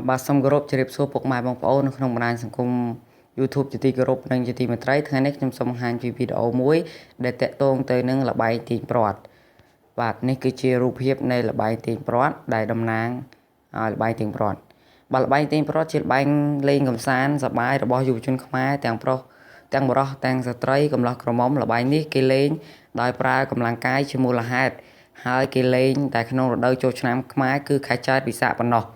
បាទសូមគោរពជម្រាបសួរពុកម៉ែបងប្អូននៅក្នុងបណ្ដាញសង្គម YouTube ជាទីគោរពនិងជាទីមេត្រីថ្ងៃនេះខ្ញុំសូមបង្ហាញពីវីដេអូមួយដែលតាក់ទងទៅនឹងល្បែងទាញព្រ័ត្របាទនេះគឺជារូបភាពនៃល្បែងទាញព្រ័ត្រដែលតំណាងឲ្យល្បែងទាញព្រ័ត្របាទល្បែងទាញព្រ័ត្រជាល្បែងលេងកម្សាន្តសប្បាយរបស់យុវជនខ្មែរទាំងប្រុសទាំងបុរសទាំងស្ត្រីកំលោះក្រមុំល្បែងនេះគេលេងដោយប្រើកម្លាំងកាយជាមូលហេតុហើយគេលេងតែក្នុងរដូវចូលឆ្នាំខ្មែរគឺខែចែត្រពិសាខប៉ុណ្ណោះ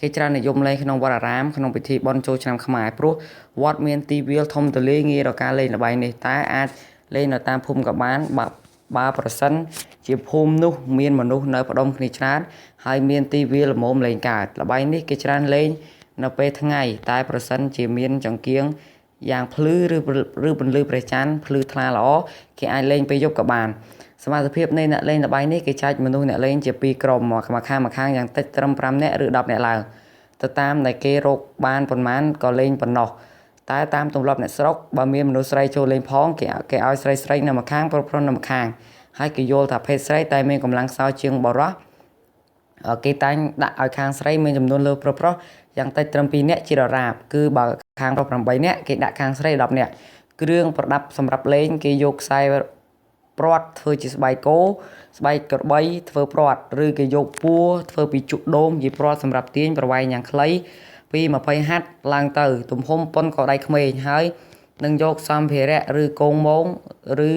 គេច្រើននិយមលេងក្នុងវត្តអារាមក្នុងពិធីបុណ្យចូលឆ្នាំខ្មែរព្រោះវត្តមានទីវាលធំទូលាយងាយដល់ការលេងល្បែងនេះតែអាចលេងនៅតាមភូមិក៏បានបើប្រសិនជាភូមិនោះមានមនុស្សនៅផ្ដុំគ្នាច្រើនហើយមានទីវាលល្មមលេងកើតល្បែងនេះគេច្រើនលេងនៅពេលថ្ងៃតែប្រសិនជាមានចង្គៀងយ៉ាងភ្លឺឬពន្លឺព្រះច័ន្ទភ្លឺថ្លាល្អគេអាចលេងពេលយប់ក៏បានសមាជិកនៃអ្នកលេងល្បែងនេះគេចែកមនុស្សអ្នកលេងជាពីរក្រុមមួយខាងមួយខាងយ៉ាងតិចត្រឹម5នាក់ឬ10នាក់ឡើងទៅតាមដែលគេរកបានប៉ុន្មានក៏លេងប៉ុណ្ណោះតែតាមទម្លាប់អ្នកស្រុកបើមានមនុស្សស្រីចូលលេងផងគេគេឲ្យស្រីស្រីនៅម្ខាងប្រុសប្រុសនៅម្ខាងហើយគេយល់ថាភេទស្រីតែមានកម្លាំងខ្សោយជាងបុរសគេតែងដាក់ឲ្យខាងស្រីមានចំនួនលើប្រុសប្រុសយ៉ាងតិចត្រឹម2នាក់ជាដរាបគឺបើខាងប្រុស8នាក់គេដាក់ខាងស្រី10នាក់គ្រឿងប្រដាប់សម្រាប់លេងគេយកខ្សែព្រ័ត្រធ្វើជាស្បែកគោស្បែកក្របីធ្វើព្រ័ត្រឬគេយកពួរធ្វើពីជក់ដូងជាព្រ័ត្រសម្រាប់ទាញប្រវែងយ៉ាងខ្លីពី20ហត្ថឡើងទៅទំហំប៉ុនកដៃក្មេងហើយនឹងយកសម្ភារៈឬកងមងឬ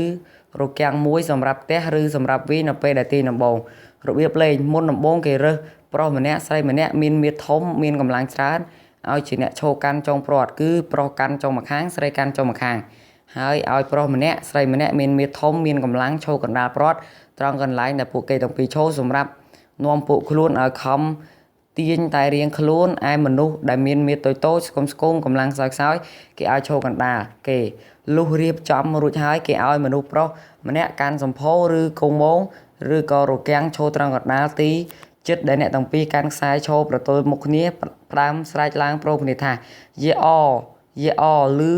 រគាំងមួយសម្រាប់ផ្ទះឬសម្រាប់វាយនៅពេលដែលទាញដំបូងរបៀបលេងមុនដំបូងគេរើសប្រុសម្នាក់ស្រីម្នាក់មានមាឌធំមានកម្លាំងច្រើនឲ្យជាអ្នកឈរកាន់ចុងព្រ័ត្រគឺប្រុសកាន់ចុងម្ខាងស្រីកាន់ចុងម្ខាងហើយឲ្យប្រុសម្នាក់ស្រីម្នាក់មានមាឌធំមានកម្លាំងឈរកណ្ដាលព្រ័ត្រត្រង់កន្លែងដែលពួកគេទាំងពីរឈរសម្រាប់នាំពួកខ្លួនឲ្យខំទាញតែរៀងខ្លួនឯមនុស្សដែលមានមាឌតូចតូចស្គមស្គមកម្លាំងខ្សោយខ្សោយគេឲ្យឈរកណ្ដាលគេលុះរៀបចំរួចហើយគេឲ្យមនុស្សប្រុសម្នាក់កាន់សម្ភោឬកងមងឬក៏រគាំងឈរត្រង់កណ្ដាលទីចិត្តដែលអ្នកទាំងពីរកាន់ខ្សែឈរប្រទល់មុខគ្នាផ្ដើមស្រែកឡើងប្រោគ្នាថាយេអយេអលឺ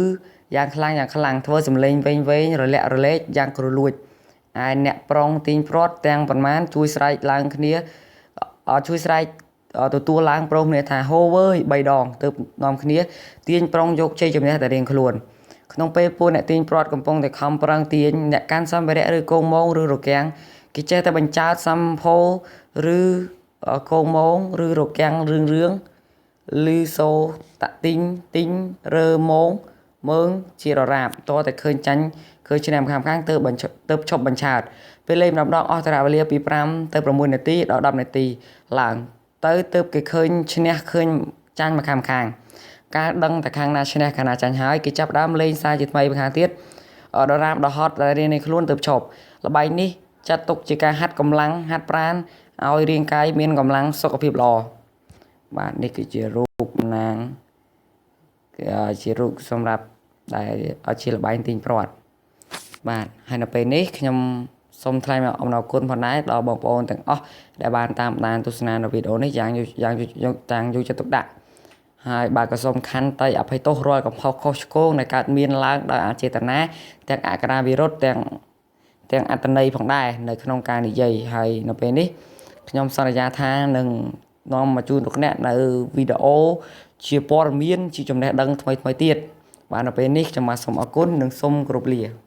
យ៉ាងខ្លាំងយ៉ាងខ្លាំងធ្វើសម្លេងវែងវែងរលាក់រលែកយ៉ាងគ្រលួចឯអ្នកប្រុងទាញព្រ័ត្រទាំងប៉ុន្មានជួយស្រែកឡើងគ្នាជួយស្រែកទទួលឡើងប្រោមគ្នាថាហូវើយ3ដងទើបនាំគ្នាទាញប្រុងយកជ័យជំនះតែរៀងខ្លួនក្នុងពេលពួកអ្នកទាញព្រ័ត្រកំពុងតែខំប្រឹងទាញអ្នកកាន់សម្ភារៈឬកងមងឬរគាំងគេចេះតែបញ្ចើតសម្ភោឬកងមងឬរគាំងរឿងរឿងឮសូតាក់ទីងទីងរើមងមើងជាដរាបតតែឃើញចាញ់ឃើញឆ្នាំខាងខាងទើបទើបឈប់បញ្ឆើតពេលលេងម្ដងអស់តរវេលាពី5ទៅ6នាទីដល់10នាទីឡើងទៅទើបគេឃើញឈ្នះឃើញចាញ់មកខាងខាងការដឹងតែខាងណាឈ្នះខាងណាចាញ់ហើយគេចាប់ដើមលេងសារជាថ្មីម្ខាងទៀតដរាបដល់ហត់ដែលរៀនในខ្លួនទើបឈប់ល្បែងនេះចាត់ទុកជាការហាត់កម្លាំងហាត់ប្រាណឲ្យរាងកាយមានកម្លាំងសុខភាពល្អបាទនេះគឺជារូបតំណាងជារូបសម្រាប់ដែលឲ្យជាល្បែងទាញព្រ័ត្របាទហើយនៅពេលនេះខ្ញុំសូមថ្លែងអំណរគុណផងដែរដល់បងប្អូនទាំងអស់ដែលបានតាមដានទស្សនានៅវីដេអូនេះយ៉ាងយ៉ាងយ៉ាងយកចិត្តទុកដាក់ហើយបាទក៏សូមខន្តីអភ័យទោសរាល់កំហុសខុសឆ្គងដែលកើតមានឡើងដោយអចេតនាទាំងអក្ខរាវិរុទ្ធទាំងទាំងអត្តន័យផងដែរនៅក្នុងការនិយាយហើយនៅពេលនេះខ្ញុំសន្យាថានឹងនាំមកជូនលោកអ្នកនៅវីដេអូជាព័ត៌មានជាចំណេះដឹងថ្មីៗទៀតបាទនៅពេលនេះខ្ញុំបាទសូមអរគុណនិងសូមគោរពលា។